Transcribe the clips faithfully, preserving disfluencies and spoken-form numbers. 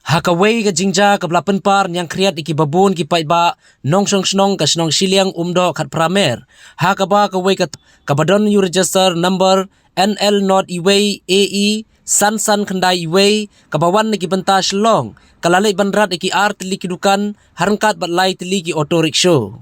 Ha kawei ka jingjia kaba la pynpar ñiangkhriat ïa kiba bun ki paidbah nongshong shnong ka shnong Shilliang Umdoh Khatphra Mer, ha kaba kawei ka, kaba don ïa u register number N L not iwei A E san san khyndai iwei, kaba wan na ki bynta Shillong, ka la leit ban rat ïa ki ar tylli ki dukan, ha ryngkat bad lai tylli ki auto rickshaw.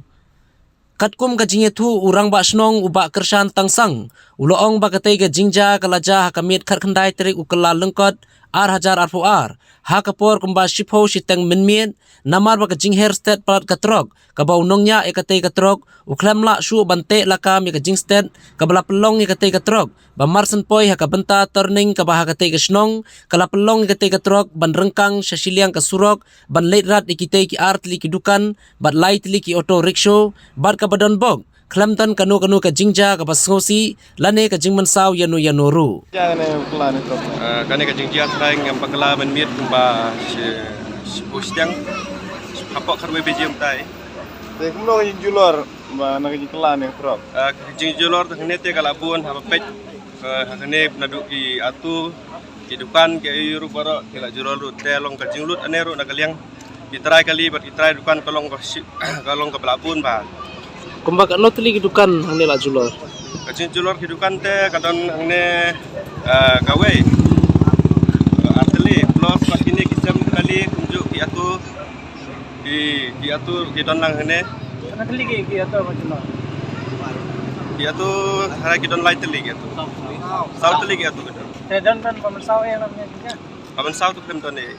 Katkum ka jingïathuh u Rangbah Shnong u Bah Kyrshan Tangsang, u la ong ba katei ka jingjia ka la jia ha ka miet khatkhyndai tarik u Kyllalyngkot ar hajar arphew ar, ha ka por kumba shiphew shiteng mynmiet, namar ba ka jingher stet palat ka trok, kaba u nongñiah ïa katei ka trok u khlem lah shuh ban teh lakam ïa ka jingstet, kaba la pynlong ïa katei ka trok ba marshen poi ha ka bynta turning kaba ha katei ka shnong, ka la pynlong ïa katei ka trok ban ryngkang sha shiliang ka surok, ban leit rat ïa kitei ki ar tylli ki dukan bad lai tylli ki auto rickshaw, bad kaba don bok khlem don kano kano ka jingjia kaba sngewsih lane ka jingmynsaw ïano ïano ruh. Jia kane bakla ne trok? Ah, kane ka jingjia trai ngam bakla mynmiet kumba shi, shiphew shiteng, hapoh khatwei baje mynta. Te kumno ka jingjulor ba na ka jingkylla ne trok? Ah, ka jingjulor te hangne te ka la bun haba peit, ah, hangne naduh ki atu, ki dukan, ki aïu ruh baroh ki la julor ruh, te long ka jinglut ane ruh na ka liang ki trai kali bad ki trai dukan ka long ka shi, ka long kaba la bun bha. Kumba katno tylli ki dukan hangne la julor? Ka jingjulor ki dukan te ka don hangne, ah, kawei, ar tylli, plus bad kine ki sem kali kumjuh ki atu, ki, ki atu ki don lang hangne. Katno tylli ki, ki atu ka julor? Ki atu hara ki don lai tylli ki atu. Saw tylli ki atu ki don. Te don ban pynsaw eh lam ne ka? Ban pynsaw tu khlem don eh.